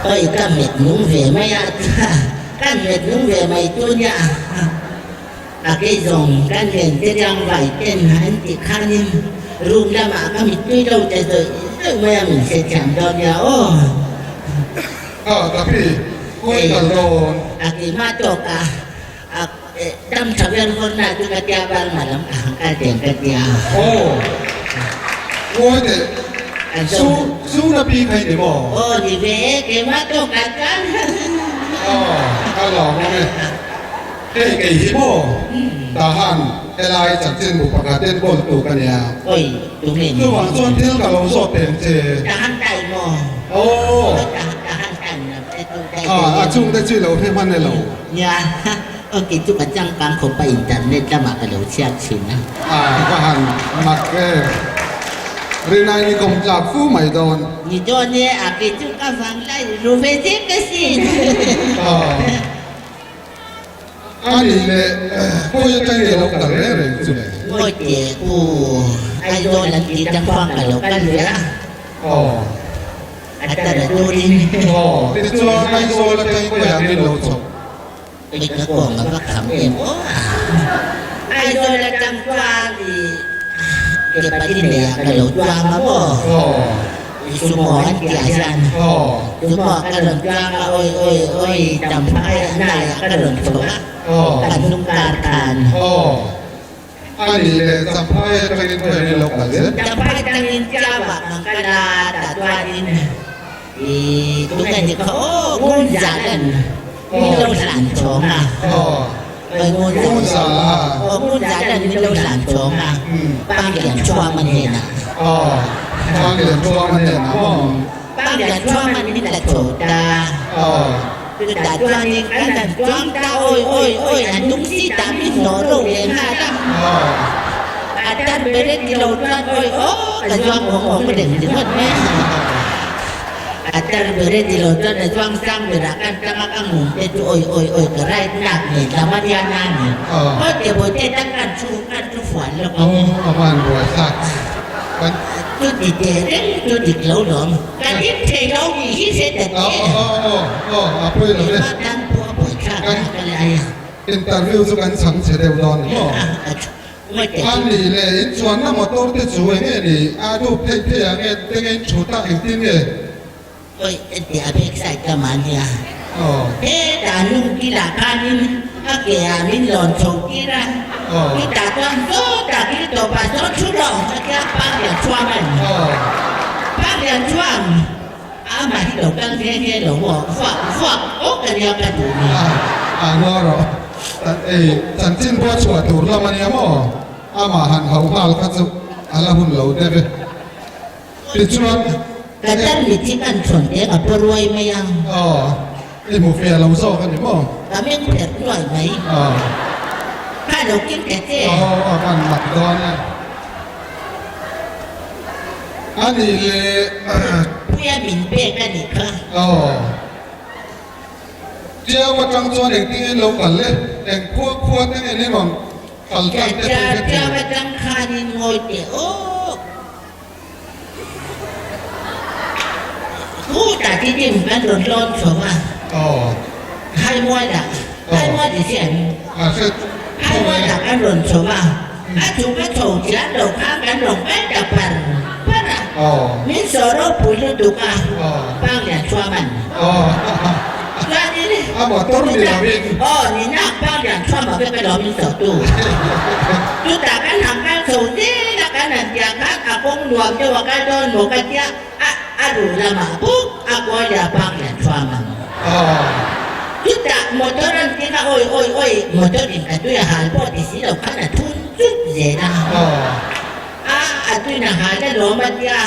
Oi ka hmet nung ve mai a, ka hmet nung ve mai tu nia. A kei zawng ka hnen te tlangvai ten an ti khanin room lamah ka mittui lo ta zawih zawih mai a min hrethiam dawn nia aw. A ka pi, kawi kal dawn. A keimah tawk a, a dam tha vel hawnna chu ka tia Burma lam ka han kal teng ka tia. Aw, ngawi teh, su su na pi kha i ni maw? Aw ni ve e, keimah tawk ah chuan. Aw, ka lawm awm e. Hei kei hi maw? Tahan helai chanchinbu pakhat enkawl tu ka nia. Oi, tunge ni? Chuvang chuan thil ka lo zawt teng che. Tahan tai maw? Aw. Oi, tahan tai na te tu dai A, a chung te chu i lo hre hman e lo. Nia, ok chu ka changkang khawp a internet lamah ka lo chhiat thin a. A va han mak e. Rinai ni kawm tlak fu mai dawn. Ni dawn e, a kei chu ka vang lai ru ve zek asin. Aw. A nih leh pawi atang nge lo kal reng reng chu le? Ngawi teh u, Aizawl an tih tang khuang ka lo kal ve a. Aw. A tar a turin. Aw, tichuan Aizawl atangin khawiah nge lo chawp? Eng ka kawng a va kham em aw. Aizawl atang chuan i ke pali neiah ka lo chuang a maw? Aw. Sumo an tih ah hian sumo ah ka rawn tlang a, awi awi awi tam phai a hnaiah ka rawn chho a, ka hnung kar khan. Aw, a nih leh Champhai atangin khawiah in lo kal zel? Champhai atangin Chauah kan kal a, tah chuanin i tunge ni kha aw Ngunzalan min lo hlan chhawng a, awi Ngunzala aw Ngunzalan min lo hlan chhawng a, Panglian Chhuama hnenah. Aw, Panglian Chhuama hnenah maw? Panglian Chhuama min la chho ta. Aw. Chutah chuanin kan han chuang ta awi awi awi a nung si ta min hnawh ro leh nghal a. Aw. A tan ber e ti lo chuan awi aw ka zuang awng awng reng ringawt mai a. A tar ber e ti lo chuan a zuang sang berah kan tang a ka ngum te chu awi awi awi ka right nak nen lam a nia na ni. Aw te bawi te tang kan thu kan thu fuan lawk ang. Aw a van buai thlak kan. Chu ti teh reng chu dik lo lawm. Kan in thei lo nih hi hre ta che. Aw aw aw aw a pawi lo e. Keimah tan pawh a pawi thlak a ka le ai a. Interview chu kan chhang che deuh dawn ni maw? A nih leh in chuanna motor te chu eng nge ni? A dup theih theih ang nge te nge in thut a engtin nge? Awi enti a back side lamah a nia. Hetah nung kilah khanin a ke ah min lawn chho tir a, chutah chuan sawtah kil tawpah sawn thu rawh a tia Panglian Chhuam a ni. Panglian Chhuam amah hi lo kal nghe nghe lo maw? Vuak vuak awk a nia ka duh ni. A ngaw rawh. Ei chanchin pawh chhuah tur lam a nia maw? Amah han hauh nghal kha chu a la hun lo deuh e. Tichuan. Ka tan mit hi kan thawn teng a paw ruai mai a. Aw, i hmu fiah lo zawk a ni maw? Ka meng pherh nuai mai. Aw. Kha lo kim ta che. Aw, a van mak dawn e. A nih leh. Puia min pek a nih kha. Aw. Tiau atang chuan engtin lo kal le? Eng khua khua te nge ni rawn kal tlang te pawh hre thei. Tiau atang khanin ngawi teh aw. Khutah titim kan rawn tlawn chho a. Aw. Haimualah, Haimual ti si an. A hre Haimualah kan rawn chho a. A chhuk a chho chian lo kha kan rawn kal ta par par a. Aw. Min saw ropui lutuk a. Aw. Panglian Chhuaman. Aw. Chuanin. A motor ni lovin. Aw, ni nak Panglian Chhuama vek alawm min sawhtu. Chutah kan han kal chho zel a, kan han tia khan a kawng nuam deuh a kal dawn maw ka tia, a a ruh lamah bawk a kualia Panglian Chhuama. Chutah motor an ti kha awi awi awi motor in ka tui a hal pawh ti si lo khan a thun chup zel a. A a tuin a hal a lawm a tia.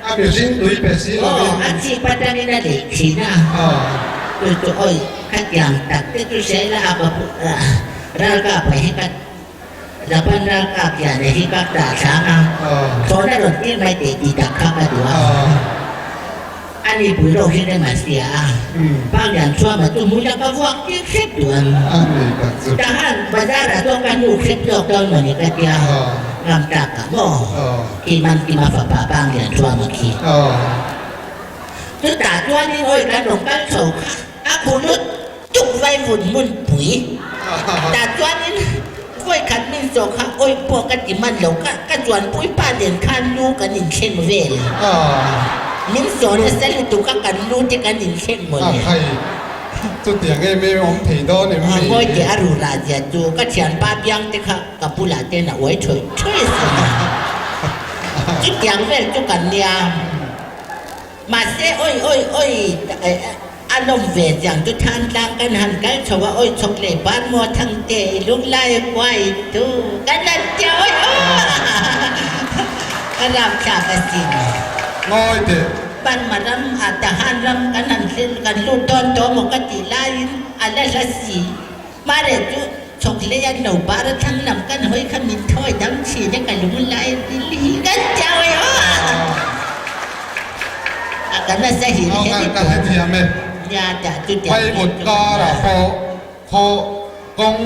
A mihring tui pe si lo in. Aw a chhip atangin a leih thin a. Chu chu awi khatiang tak te chu hre ila a ka ralkap ah hi ka Japan ralkap hian hi ka dah thlang a. Thlawhna rawn tir mai teh tih tak kha ka duh a. A ni pui ro hi rem a sia a, Panglian Chhuama chu hmun a ka vuak tir hrep duh ang. Tahan bazar ah chuan ka hnuk hrep zawk dawn maw ni ka tia, ngam tak ah maw? Khi Mamkima fapa Panglian Chhuama khi. Chutah chuanin awi kan rawn kal chho kha a khu lut tuk vai vun hmun pui. Tah chuanin vawi khat min zawh kha awi pawh ka ti hman lo kha ka chuanpui pa nen khan lu kan inthleng vel. Min zawh nasa lutuk a kan lu te kan inthleng mawle. Chutiang em em awm thei dawn em ni? Ngawi teh a rura zia chu ka thianpa biang te kha ka bulah ten a uai thawi thawi a sin a. Chutiang vel chu kan nia. Mahse awi awi awi a lawm ve chiang chu than tlang kan han kal chho a awi chhawk leh ban maw thang te i lung lai a kuai tu kan han tia awi aw ka ram thlak a sin. Ngawi teh. Burma ram ah Tahan ram kan han thlen kan lut dawn tawh maw ka tih laiin a la hla si. Hmarel chu chhawk hlei an lo bar a thlang lam kan hawi kha min thawi dam thin e ka lung lai ril hi kan chau e aw a ka nasa hil Aw he ka ni ka hrethiam e. Nia tah chu tiang Phai vel but chu kan karah nia. pawh khaw kawng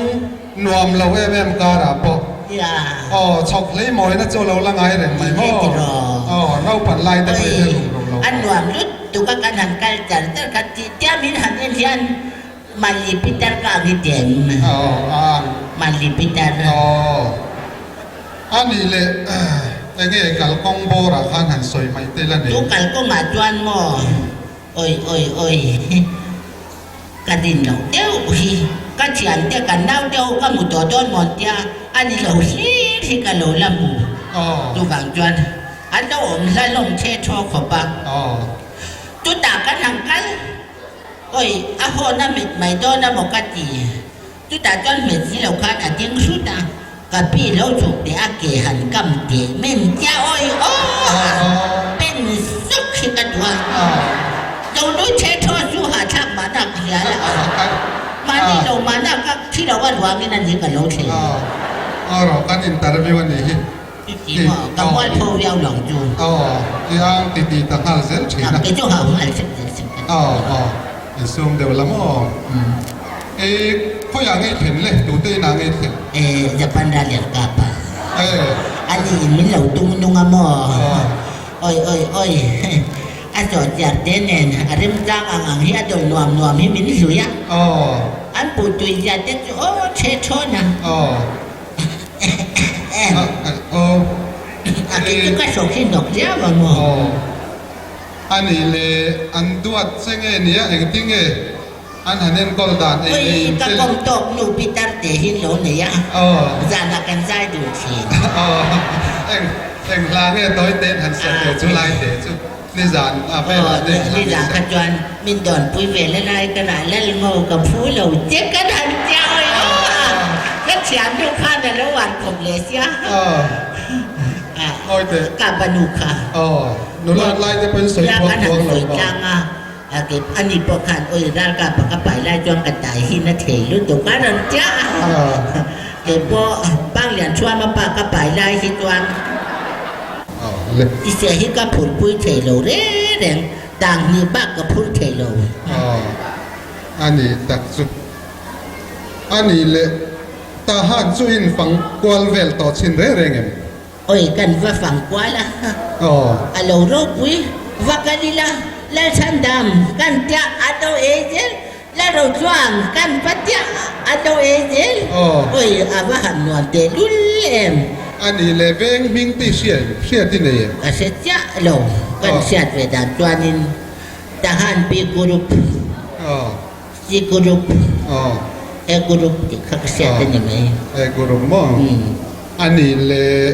nuam lo em em karah pawh Nia. aw chhawk hlei mawina chu lo la ngai reng mai Ti maw. he tiraw. Aw naupan lai te pawh i hre Oi rum rum lo a nuam lutuk a kan han kal char char kha tih tiam in han en hian Mali Peter ka ang i tem. Aw a ang. Mali Peter. Aw. A nih leh enge kalkawng bawrah khan han sawi mai te la nei. Chu kalkawngah chuan maw oi oi oi ka din loh deuh hi ka thiante kan naute ho ka hmu tawh dawn mawn tia a ni lo hlir hi ka lo la hmu. Aw. Chuvang chuan an lo awm hla hlawm the thaw khawp a. Aw. Chutah kan han kal. Oi, a hawn a mit mai dawn a maw ka ti. Chutah chuan hmeichhe lo khan a ding hrut a, ka pi lo chhuk teh a ke han kam teh men tia oi aw a pen suk hi ka duh a. Lo nui the thaw chu hahthlak mahna ka hria la a, mahni lo mahna ka thi lo a ruangin a ni ka lo thleng. Aw rawh kan interview a nih hi. Chuti maw, ka mual tho viau lo chu. Aw, i ang ti ti ta nghal zel thin a. Kei chu hau nghal sep zel sep ka ti. Aw, aw, insum deuh la maw? I khawiah ngei thlen le, tute inah ngei thlen? E, Japan ral lian kap a. E. A ni in min lo tung nung a maw? Oi, oi, oi, a zawh chiar te nen a remchang ang ang hi a dawl nuam nuam hi min hlui a. Aw. An puh tui zia te chu aw the thawn a. Aw. A kei chu ka hrawk hi hnawk viau ang aw. A nih le an duat che nge nia engtin nge an han enkawl dan ei Oi ei in ka che le. kawm tawk nu pitar te hi lo nei a zanah kan zai duh thin. Eng eng hla nge tawi ten han siam ve chu lai te chu nizan a velah te eng hla nge Nizan siam. kha chuan min dawnpui ve la lai ka lah Lalngo ka phu lo che kan han tia awi aw a ka thiam deuh khan a lo an khawp leh sia ka banu kha nula lai te pawhin sawi la thuak kan han thuak lo sawi maw. tlang a a ni pawh khan awi ralkap a ka pai lai chuan ka tai hin a thei lutuk a rawn tia a kei pawh Panglian Thuama pa ka pai lai hi chuan i sia hi ka phurpui thei lo reng reng. Tang hnih bak ka phur thei lo. Aw, a nih tak chu. A nih leh Tahan chu in fang kual vel tawh chhin reng reng em? Oi, kan va fang kual a. Aw. A lo ropui va kal ila, Lalchhandam kan tia a lo ei zel, Lalrotluang kan va tia a lo ei zel. Aw. Oi, a va han nuam teh lul em? A nih leh veng hming tih hria em? Hriat i nei em? Ka hre chiah lo, kan hriat ve dan chuanin Tahan Pi Group, C Group, E Group tih kha ka hriat a ni mai. E Group maw? A nih leh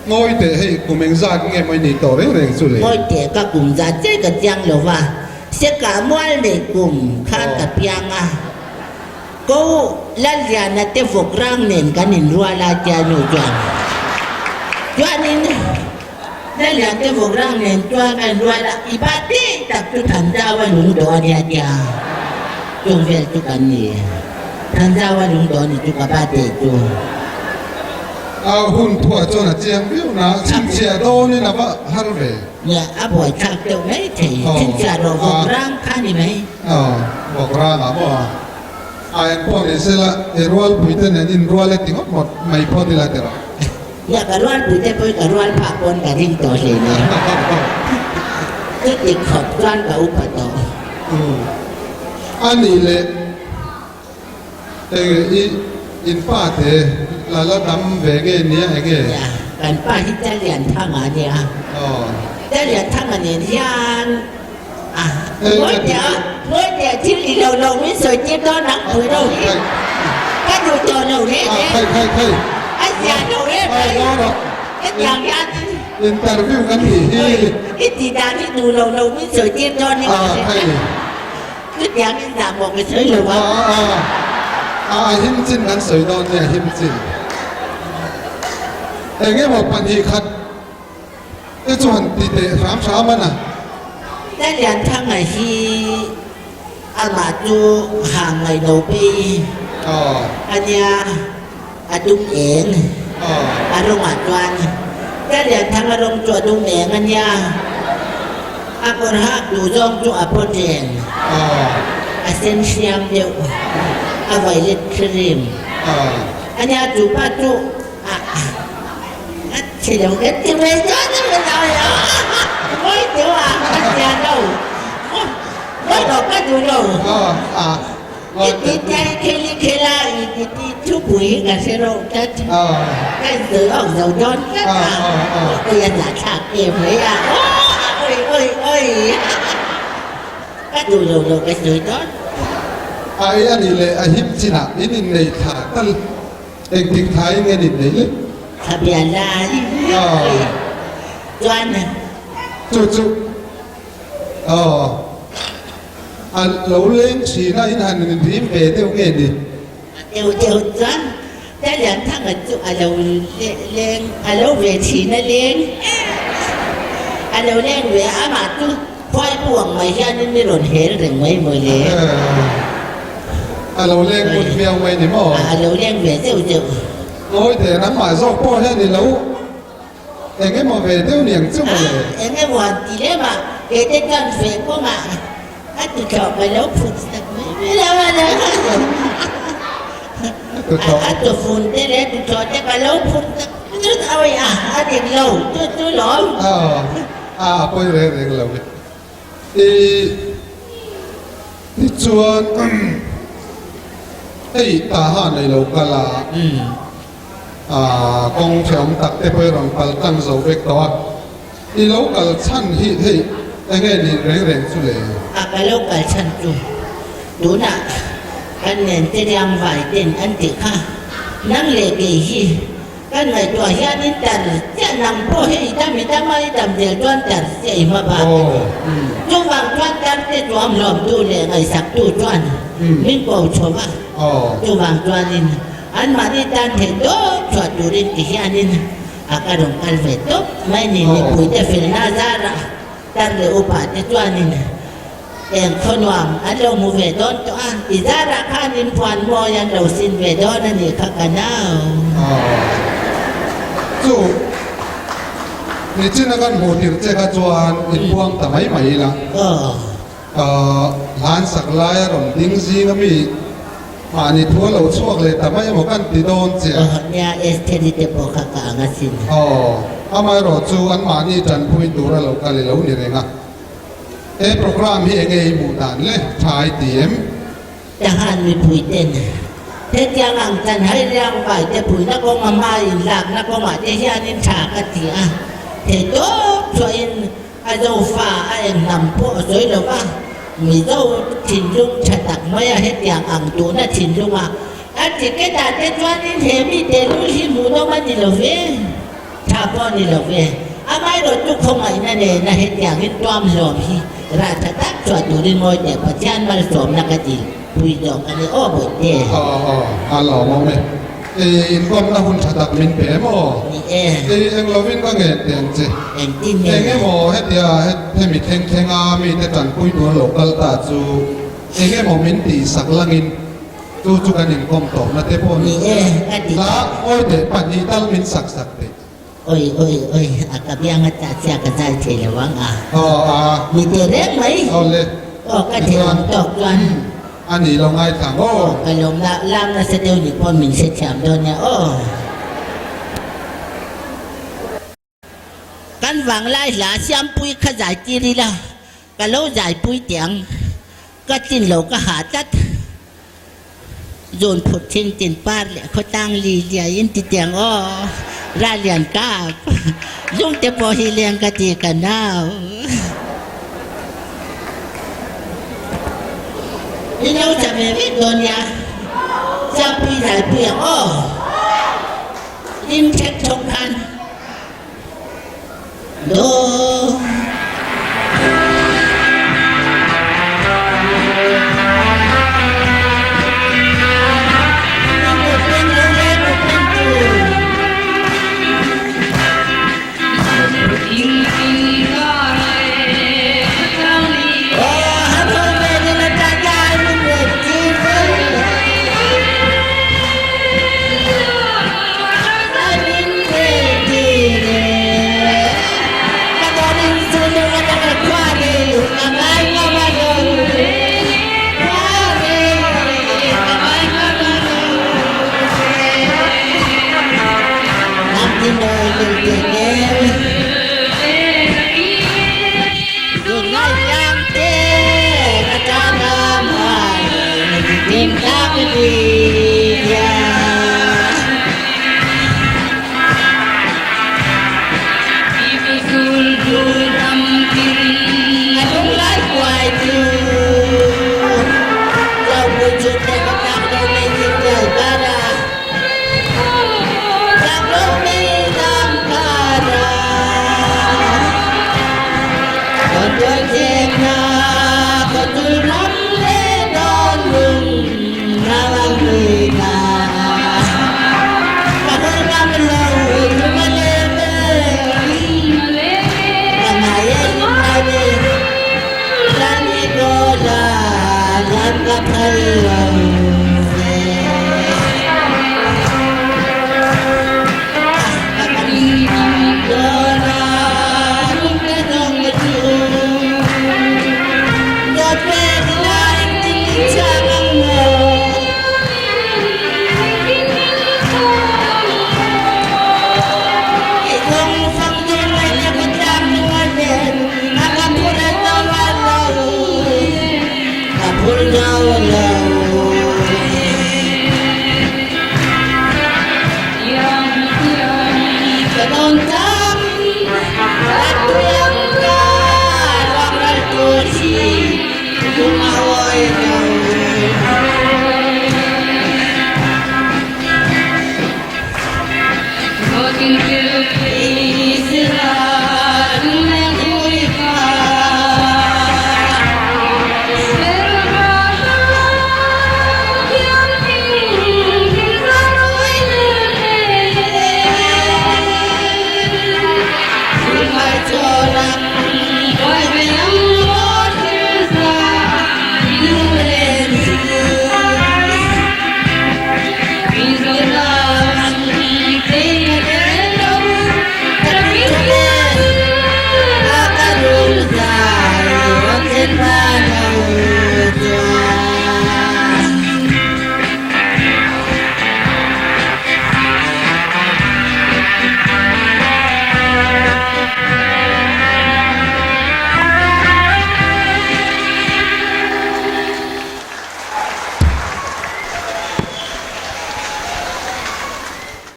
ngawi teh hei kum engzat nge maw i nih tawh reng reng chu le? Ngawi teh ka kum zat che ka chiang lo va, Seka mual nei kum khan ka piang a. Ko Lalliana te vawk rang nen kan inrual a tia nu chuan chuanin Lallian te vawk rang nen chuan kan inrual a, i pa te tak chu Thanzau a lung tawh a nia tia chung vel chu kan ni. Thanzau a lung tawh a ni chu ka pa te chu. A hun thuah chuan a chiang viau na, chhinchhiah dawnin a va har ve. Nia, a buaithlak deuh mai thei. Chhinchhiah rawh vawk rang kha ni mai. Aw, vawk rang ah maw? A eng pawh ni sela, i rualpui te nen in rual e ti ngawt ngawt mai phawt ila ti rawh. Nia, ka rualpui te pawh hi ka rual phah pawn ka ring tawh hle mai. Chuti khawp chuan ka upa tawh. Umm. A nih leh enge i in pa te la la dam ve nge nia enge? Nia, kan pa hi Chalianthanga a nia. Aw. Chalianthanga nen hian a Ngawitea, Ngawitea thil ni lo lo min sawi tir dawn ang pui ro hi. Ka duh tawh lo reng reng. A zia lo reng reng. Hetiang hian. Interview kan nih hi. I tih dan hi duh lo lo min sawi tir dawn hi ka hre. Chutiang in dah mawh ka sawi lo a. A a him chin kan sawi dawn nia him chin. Eng emaw 2 khat te chuan ti teh hram hram a na. Lalianthanga hi amah chu hang ngaih lo phei a nia. A dum eng a rawngah chuan ka Lianthanga rawng chu a dum eng a nia, a kawr hak duh zawng chu a paw ṭeng, a sen hriam deuh, a violet cream a nia, chu pa chu a a chhe lo ka ti mai chuan a rawn au a, ngawi deuh a, ka hria lo, ngawi lo ka duh lo. I ti tlai khel i khel a, i ti ti thupui hi ka hre reuh tlat. Ka insawi awk zo dawn tlat a, oi a zahthlak em mai a, aw oi oi oi ka duh lo lo ka sawi dawn. Ai a nih leh a him chinah in innei thla tal engtik thla in nge innei le? Thla bial lai chuan. Chu chu aw. A lo leng thin a, in han rim ve deuh nge ni? A deuh deuh chuan Talianthanga chu a lo leng, a lo ve thin a leng, a lo leng ve a, amah chu khuai pu ang mai hianin mi rawn hel reng mai maw le? A lo leng ngun viau mai ni maw? A lo leng ve deuh deuh. Ngawi teh, nangmah zawk pawh hian i lo. Eng emaw ve deuh niang chu maw le? Eng emaw an ti lem a, kei te chuan ve kawngah a ti thlawh ka lo phut sak mai mai lo a le. A tufun te leh tuthlawh te ka lo phut sak zut awi a, a dik lo chu chu lawm. A pawi reng reng lo e. I tichuan hei taha nei lo kal a. Kawng hrehawm tak te pawh i rawn kal tlang zo vek tawh a, i lo kal chhan hi hei eng nge ni reng reng chu le? A ka lo kal chhan chu tunah kan nen te riang vai ten an tih kha, nang leh kei hi kan ngaihtuah hianin tar chiah nang pawh hi i dam i dam a, i dam zel chuan tar chiah i hma bak a ni. Chuvang chuan tar te chuam hlawmtu leh ngaihsaktu chuan min ko chho va, chuvang chuanin Anmahni tan theih tawp chhuah turin ti hianin a ka rawn kal ve tawp mai ni. Mipuite felna zarah tar leh upa te chuanin eng khaw nuam an lo hmu ve dawn tawh a, i zarah khan in phuan mawi an lo sin ve dawn a nih kha ka nau. Chu nichin a kan hmuh tirh che kha chuan in buang ta mai mai ila. Hlan sak laia rawn ding zing ami Mahni thu a lo chhuak leh ta mai emaw kan ti dawn che a. Aw nia, Estheri te pawh kha ka ang asin. Aw, amaherawh chu anmahni tanpui tur a lo kal i lo ni reng a. He programme hi enge i hmuh dan le? Tha i ti em? Tahan mipui ten hetiang ang chan hai riang vai te puina kawng a hma inlakna kawngah te hianin tha ka ti a, theihtawp chhuahin A Zofa a eng hnam pawh a sawi lo va, Mizo thinlung tha tak mai a hetiang ang duhna thinlunga a ticket ah te chuanin he mi tehlul hi hmuhnawm a ni lo ve, tha pawh a ni lo ve. Amaherawh chu khawngaihna nena hetiangin tuam hlawm hi rah tha tak chhuah turin mawi teh Pathian malsawmna ka dil pui zawk a ni aw Bawihte. Aw aw a lawmawm e. I inkawmna hun tha tak min pe em aw? Ni e. I eng lovin ka ngen teh ang che. Engtin nge? Eng emaw hetia hemi thleng thlenga mite tanpui tur lo kal ta chu eng emaw min tih sak langin chu chu kan inkawm tawhna te pawh ni e ka ti ta. Awi teh 2 tal min sak sak teh. Oi oi oi a ka bianga chah chhia ka zai thei lo ang a. Aw a. Ni teh reng mai. Aw le. Aw ka thei ang tawk chuan. A ni lo ngai thlang aw. Aw ka lawm la lam nasa deuh ni pawh min hrethiam dawn nia aw. Kan vanglai hla Siampui kha zai tir ila, ka lo zaipui teh ang. Ka tlin lo ka hah tlat. Zun phut thin tin par leh khawtlang li liai in ti tiang aw Ralian kap lungte pawh hi leng ka ti ka nau. I lo tha ve vek dawn nia Siampui zaipui ang aw Lim thek thawk khan.